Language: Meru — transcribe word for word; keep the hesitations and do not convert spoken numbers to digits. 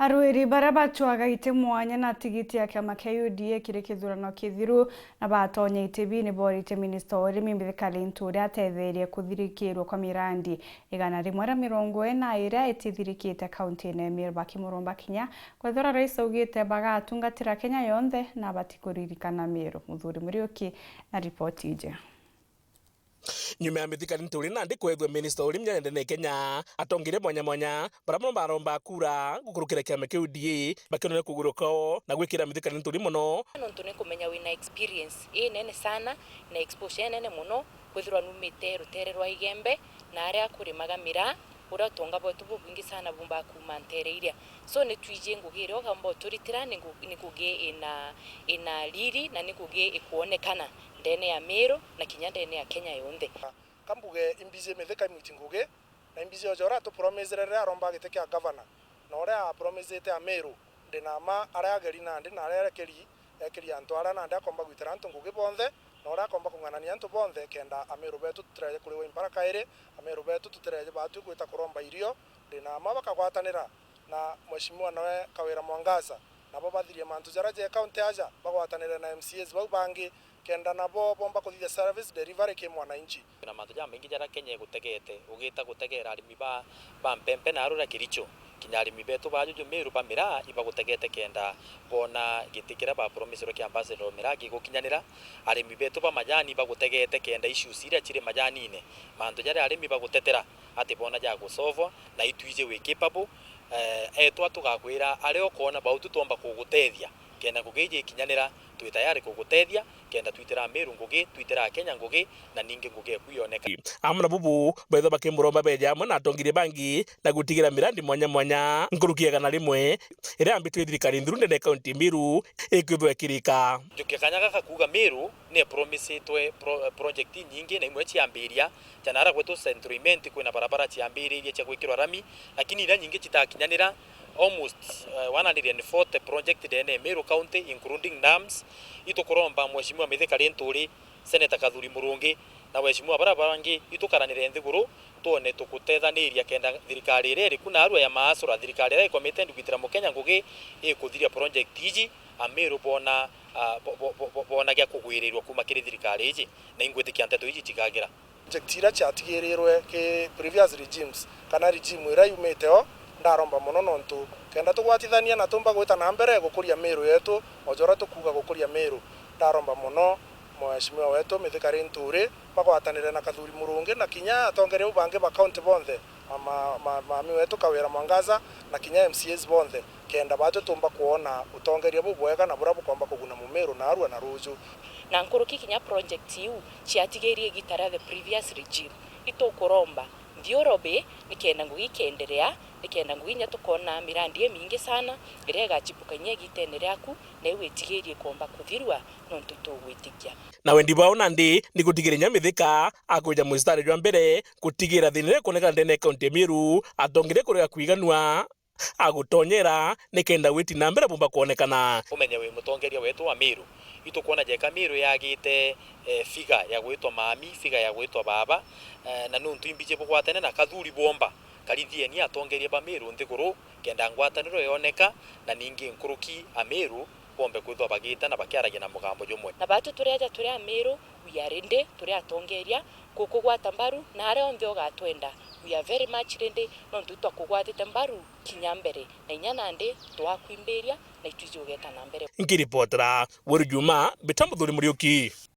Arwiri baria bacwaga iti mwanya na tigiti ya kiama kia U D A kiri kithurano kithiru na batonya iti bii ni boorite minista wa urimi Mithika Linturi atetheerie kuthirikirwa kwa mirandi igana rimwe ria mirongo ina iria itithirikite kaunti-ini ya Meru bakimuromba kinya kwethira rais augite bagatungatira Kenya yonthe na batikuririkana Meru. Muthuri Muriuki na ripoti iji. Nyuma ya Mithika Linturi nandi kwethua minista wa urimi ndeene ya Kenya, atongeria mwanya mwanya baria bamwe baromba kura gukurukira kiama kia U D A bakionania kugwirua kwao na gwikira Mithika Linturi mono. Nontu ni kumenya wina experience inene sana na exposure inene mono, kwithirwa numite rutere rwa Igembe na aria kurimaga miraa, uria utonga bwetu bubwingi sana bumba kuuma ntere iria. So ni twiji ngugi iria ukaumba uturitira ni ngu-, ni ngugi ina, ina riri na ni ngugi ikwonekana ndeene ya Meru na kinya ndeene ya Kenya yonthe. Ka mbuge imbiji Mithika imwiti ngugi, na imbiji oja uria atupromisire riria aromba giti kia gavana, na uria apromisite Ameru, ndi na mma aria ageri nandi na aria ekeri, ekeri antu aria nandi akomba gwitira antu ngugi bonthe, na uria akomba kung'anania antu bonthe, kenda Ameru betu tutireje kuriwa impara kairi, Ameru betu tutireje baatwi gwita kuromba irio, ndi na mma bakagwatanira na Mheshimiwa nawe Kawira Mwangaza, nabo bathirie mantu jaria je county aja, bagwatanire na M C As bau bangi, kenda nabo bomba kuthithia service delivery ki mwananchi. Kwina mantu jamaingi jaria Kenya igutegete, ugita gutegera arimi ba, ba mpempe na aruria Kericho. Kinya arimi betu ba juju Meru ba miraa ibagutegete kenda boona giti kiria bapromisirwe kia ambassador miraa gigukinyanira. Arimi betu ba majani ibagutegete kenda issues iria ciri majanine, mantu jaria arimi bagutetera ati boona jagusovwa, na itwiji wi capable. Eh, etwa tugakwira aria ukoona bau tu twomba kugutethia kenda ngugi iji ikinyanira, twi tayari kugutethia kenda twitira Meru ngugi, twitira Kenya ngugi, na ningi ngugi eku yoneka. Amwe na bubu, bethwa bakimuromba beje amwe na atongeria bangi na gutigira mirandi mwanya mwanya nkuruki ya igana rimwe iria yambitwe thirikari nthuru ndeene ya kaunti Meru ikwithwa ikirika. Njukia kanya gaka kuuga Meru ni promisitwe pro-, project nyingi na imwe ciambiria, ja naara gwetu Central Imenti kwina barabara ciambiririe cia gwikirwa rami, lakini iria nyingi citakinyanira, almost, eh, one hundred and forty project ndeene ya Meru County, including dams. Itukuromba Mheshimiwa Mithika Linturi, Senator Kathuri Murungi, na waheshimiwa baria bangi, itukaranire nthiguru, twone tukutethaniria kenda thirikari iria iriku naarua ya maasura, thirikari iria ikomite ndugitira Mukenya ngugi, ikuthiria project iji, Ameru boona, ah, bo-, bo-, bo-, bo-, boona gia kugwirirwa kuuma kiri thirikari iji, na ingwitikia nteto iji cikagira. Project iria ciatigirirwe ki previous regimes, kana regime iria yumite o, ndaromba mono nontu kenda tugwatithania na tumba gwita na mbere gukuria Meru yetu, o ja uria tukuuga gukuria Meru. Ndaromba mono Mheshimiwa wetu Mithika Linturi, bagwatanire na Kathuri Murungi na kinya atongeria bau bangi ba county bonthe, ma, ma, ma, mami wetu Kawira Mwangaza na kinya M C As bonthe, kenda baatwi tumba kwona utongeria bubwega na buria bukomba kuguna Mumiru naarua na ruuju. Na nkuruki kinya project iu ciatigirie igita ria the previous regime, itukuromba nthiurobi nikenda ngugi ikenderea, nikenda ngugi inya tukoona mirandi imingi sana iria igachipuka inya igitene riaku, na iu itigirie ikomba kuthirua nontu itugwitikia. Na wendi bwao nandi ni gutigira inya Mithika akwija mustari jwa mbere gutigira thiina iria ikwonekana ndeene ya kaunti ya Meru atongeria kurega kwiganua agutonyera nikenda witi na mbere bumba kwonekana. Umenye wi mutongeria wetu wa Meru, itukwona jeka Meru yagite, eh, figa ya gwitwa mami, figa ya gwitwa baba, eh, na nuntu imbiji bugwatene na Kathuri bwomba, karithieni atongeria ba Meru nthiguru, kenda ngwataniro yoneka, na ningi nkuruki Ameru bombe kwithwa bagita na bakiaragia na mugambo jumwe. Na baatwi turi aja turi Ameru, we are ready, turi atongeria kukugwata mbaru, na aria onthe ugatwenda, we are very much ready, nontu twakugwatite mbaru kinya mbere, na inya nandi twakwimbiria, na itwiji ugeta na mbere. Nkiripotera Weru Juma, mbita Muthuri Muriuki.